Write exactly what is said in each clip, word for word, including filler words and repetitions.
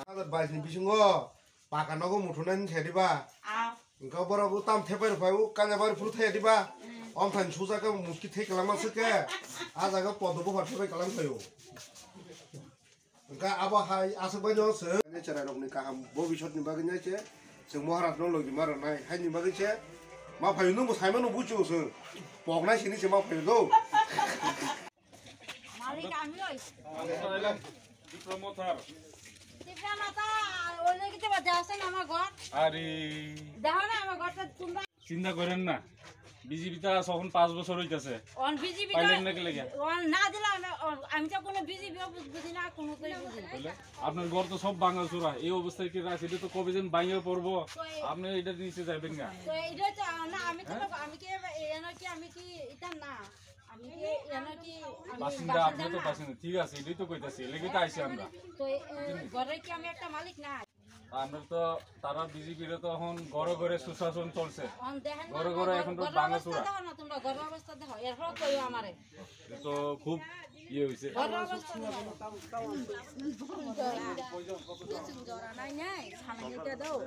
Hazar bais ni bisingo paka nogo muthunani thai diba? Engka borok bo tam thepai rwphai o kanya bari phuru thai diba? Omthani suja khe muski thai kwlangma swk khe. A jaga podo buphar thepai kwlang phaio. Engka abo hai aswk bai no se. Cherai rokni kaham bobisot ni bagwi nai se. Chwng Maharaj no logi ma rwnai. Haini bagwi se ma phaio, nwng bo sai mano bucho se. Poknai sini se ma phaio do. Malik ami oi. Tipra Motha, oile kiti ba jasen ama ghor. আরে, দেখো না আমার ঘরটা তোমরা চিন্তা করেন না, বিজেপি তো আছে এখন পাঁচ বছর হইতাছে। অন বিজেপি তো পাইলেন না কি লেগে? অন না দিলে আমি, অন, আমি তো কোনো বিজেপি বুঝি না, কোনো তো বুঝি না। তাহলে আপনার ঘর তো সব ভাঙা চুরা, এই অবস্থায় কি রাখে? এটা তো কবে যেন ভাঙে পড়বো, তো এই আপনি এটা নিচে যাবেন না। তো এইটা তো না, আমি তো, হ্যাঁ? আমি কি এবার, এ, এনে কি আমি কি এটা না? আমি কি, এনে কি আমি বাসিন্দা, আপনি তো বাসিন্দা না? বাসিন্দা, ঠিক আছে, এটাই তো কইতাছি, এর লাগি তো আইছি আমরা। তো, এ, ঘরে কি আমি একটা মালিক না? আমরা তো, তারা বিজেপির তো এখন ঘরে ঘরে সুশাসন চলছে। অন দেখেন না, ঘরে ঘরে ঘর-, এখন তো ঘরর ভাঙা অবস্থা চুরা। দেখো না তোমরা, ঘরর অবস্থা দেখো, এরপর কইও আমারে। এটা তো খুব ইয়ে হইছে। ঘরর অবস্থা দেখো। জরা নাই, নাই, সামনে এটা দাও।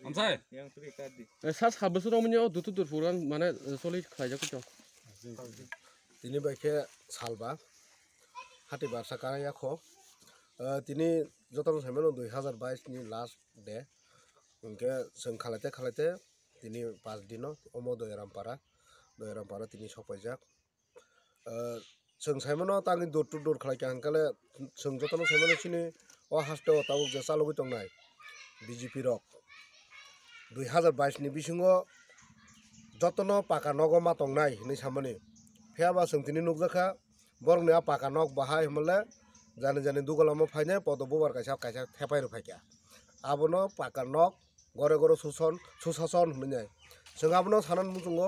Amsai? Yang tu ikat di. Eh, sas habis orang punya, oh, tutu tur puran mana, eh, solid khlai jak chong. Tini bai khe salba, hati barsa kara ya kho. Eh, tini jotono saimano dui hazar bais ni last day. Hwnkhe chwng khalaite khalaite tini pas dino omo Doyarampara, Doyarampara tini sokpaijak. Ah, chwng saimano tangwi door to door khlai kha hwnkhe le, chwng jotono saimano chini o haste o tabuk je chalogwi tongnai B J P rok dui hazar bais ni bisingo jotono paka nogo ma tongnai hinwi samani. Phiya ba chwng tini nukjakha borokni a paka nok bahai hwnmale jani jani dugalamo phainai podo bubar kaisa kaisa thepai rw phaikha. Abono paka nok gore gore suson, susason hwnwi nai. Chwng abono sanani muchungo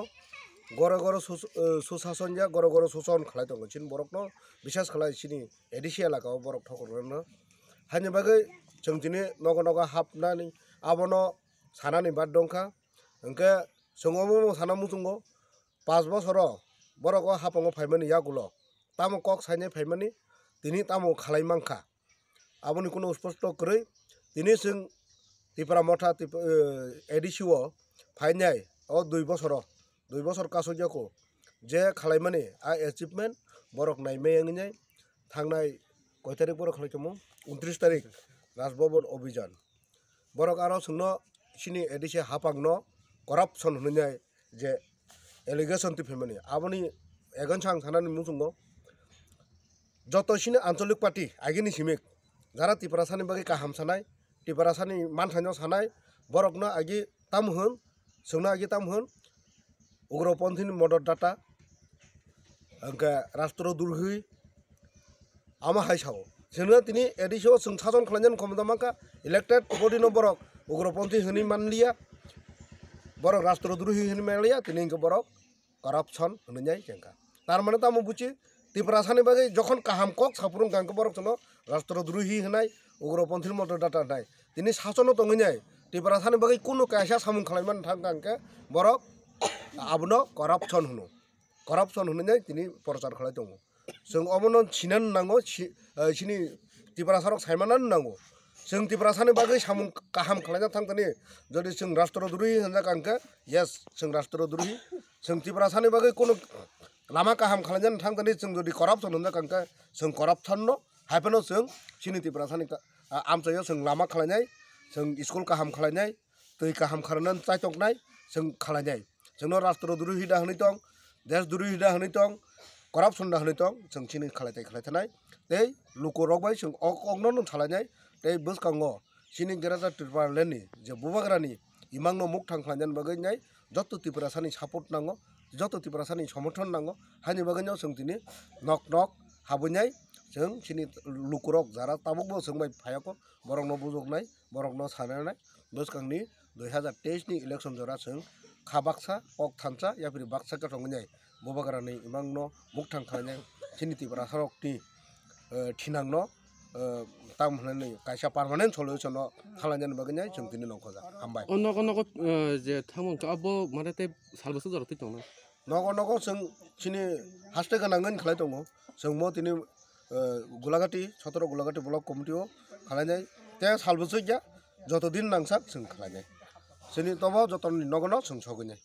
gore gore sus-, eh, susason ya gore gore suson khlai tongo. Chini borokno bisas khlai chini A D C elaka o borok thokor rwno. Haini bagwi chwng chini nogo nogo hapnani abono sanani bad dongkha. Hwnkhe chwng omo omo sana muchungo pas bosoro borok o hapango phaimani yagulo tamo kok sainai phaimani tini tamo khalai mankha. Aboni kuno sposto kwrwi. Tini chwng Tipra Motha, Tip-, eh, A D C o phainai o dui bosoro, dui bosor kasuk yako je khalaimani a achievement borok naimai wngwi nai. Thangnai koi tarik borok khalai tongmo? Untris tarik Raj Bhaban Obhijan. Borok aro chwngno chini A D C hapangno corruption hwnwi nai je allegation twi phaimani. Aboni against ang sanani muchungo joto chini ancholik party agini simik jara Tiprasani bagwi kaham sanai, Tiprasani manthaino sanai, borokno agi tam hwn, chwngno agi tam hwn, ugroponthini modor data, hwnkhe rastro durhi, amo hai sao. Chwngno tini A D C o chwng sason khlainani khomota mankha, elected body no borok ugroponthi hwnwi manliya, borok rastro durhi hwnwi manliya, tini hwnkhe borok corruption hwnwi nai chengkha. Tar mane tamo buchi, Tiprasani bagwi jokhon kaham kok saphuru hwnkha hwnkhe borok chwngno rastro durhi hwnai, ugroponthi modor data hwnai. Tini sasono tongwi nai, Tiprasani bagwi kunu kaisa samung khlaimani thangkha hwnkhe borok abono corruption hwno. Corruption hwnwi nai tini prochar khlai tongo. Chwng omono sinani nango, si-, eh, sini Tiprasarok saimanani nango. Chwng Tiprasani bagwi samung kaham khlaina thangkani, jodi chwng rastro durhi hwnjak hwnkhe, yes, chwng rastro durhi. Chwng Tiprasani bagwi kunu lama kaham khlainani thangkani, chwng jodi corruption hwnjak hwnkhe, chwng corruption no, hai phano chwng chini Tiprasani ka-, a-, amchaio chwng lama khlainai, chwng school kaham khlainai, twi kaham kharnan chaitoknai chwng khalainai. Chwngno rastro durhi da hwnwi tong, desh durhi da hwnwi tong, corruption da hwnwi tong, chwng chini khalaitai khlaithanai. Tei lukurok bai chwng ok okno no salainai. Tei bwskango chini Greater Tipraland ni je bubagrani imangno mukthang khlainani bagwi nai joto Tiprasani support nango, joto Tiprasani somorthon nango. Haini bagwino chwng tini nok nok habwi nai chwng chini lukurok jara tabukbo chwng bai phaiya kho, borokno bujoknai, borokno sananai. Bwskangni dui hazar teis ni election jora chwng kha baksa, kok thansa, yapri baksa kwthwng wngnai bubagrani imangno mukthang khlainai chini Tiprasarokni, eh, thinangno, eh, tam hwnani kaisa permanent solution no thalainani bagwi nai chwng tini nongkhorjak. Hambai. O nogo nogo, eh, je thangmung kha abo mane tei salbwswk jora twi tongnai? Nogo nogo chwng chini haste gwnangwi khlai tongo. Chwng mo tini, eh, Gulagati, sotoro Gulagati Block Committee o khlainai. Te salbo chwkya, joto din nangsak chwng khlainai. Chini tobo jotoni nogo no chwng sogwinai.